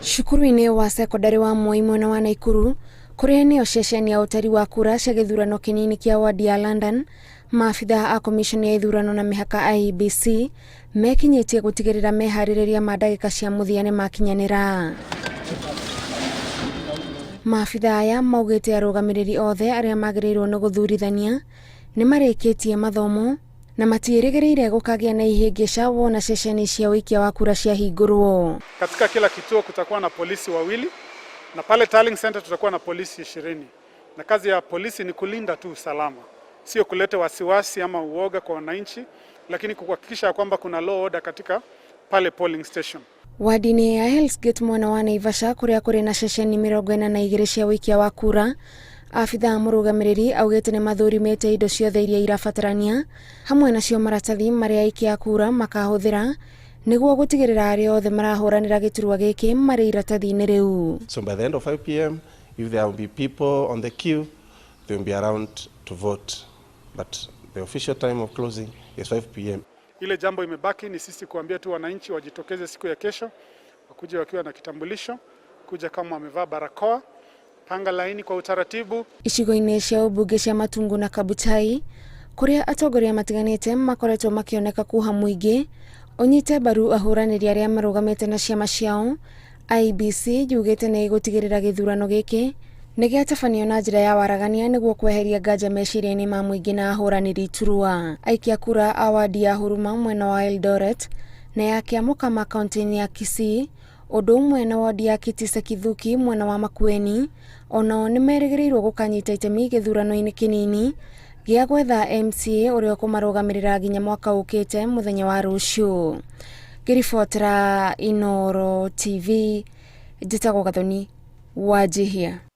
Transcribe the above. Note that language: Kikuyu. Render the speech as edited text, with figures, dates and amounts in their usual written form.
Cukuru-inĩ wa cekondarĩ wa Moi mwena wa Naikuru kũrĩa nĩyo ceceni ya ũtari wa kura cia gĩthurano kĩnini kĩa wadi ya London, maabithaa a komiconi ya ithurano na mĩhaka IEBC mekinyĩtie gũtigĩrĩra meharĩrĩria ma ndagĩka cia mũthia nĩ makinyanĩra. Maabithaa aya maugĩte arũgamĩrĩri othe arĩa magĩrĩirwo nĩ gũthurithania nĩ marĩkĩtie mathomo na matiĩrĩgĩrĩire gũkagĩa na ihĩngĩca wona ceceni cia ũikia wa kura ciahingũrwo. Katika kila kituo kutakuwa na polisi wawili na pale tallying center tutakuwa na polisi 20 na kazi ya polisi ni kulinda tu usalama, sio kuleta wasiwasi ama uoga kwa wananchi, lakini kuhakikisha kwamba kuna law order katika pale polling station. Wadi-inĩ ya Hell's Gate mwena wa Naivasha kũrĩa kũrĩ na ceceni 42 cia ũikia wa kura, abithaa mũrũgamĩrĩri augĩte nĩ mathũrimĩte indo ciothe iria irabatarania hamwe nacio maratathi marĩa aikia a kura makahũthĩra nĩguo gũtigĩrĩra arĩa othe marahũranĩra gĩturwa gĩkĩ marĩ iratathi-inĩ rĩu. So by the end of 5 p.m., if there will be people on the queue, they will be around to vote. But the official time of closing is 5 p.m. Ile jambo imebaki ni sisi kuambia tu wananchi wajitokeze siku ya kesho, wakuje wakiwa na kitambulisho, kuja kama wamevaa barakoa, panga laini kwa utaratibu. Icigo-inĩ cia ũmbunge cia Matungu na Kabuchai kũrĩa atongoria matiganĩte makoretwo makĩoneka kuha mũingĩ ũnyite mbaru ahũranĩri arĩa marũgamĩte na ciama ciao, IEBC yugĩte nĩ ĩgũtigĩrĩra gĩthurano gĩkĩ nĩ gĩatabanio na njĩra ya waragania nĩguo kweheria nganja meciria-inĩ ma mũingĩ na ahũranĩri iturwa. Aikia kura a wadi ya Huruma mwena wa Eldoret na ya Kiamukama kaunti-inĩ ya Kisii ũndũ ũmwe na wodi ya Kitise Kithuki mwena wa Makueni onao nĩ merĩgĩrĩirwo gũkanyita itemi gĩthurano-inĩ kĩnini gĩa gwetha MCA ũrĩa ũkũmarũgamĩrĩra nginya mwaka ũkĩte mũthenya wa rũciũ. Ngĩribotera Inooro TV njĩtagwo Gathoni Wanjihia.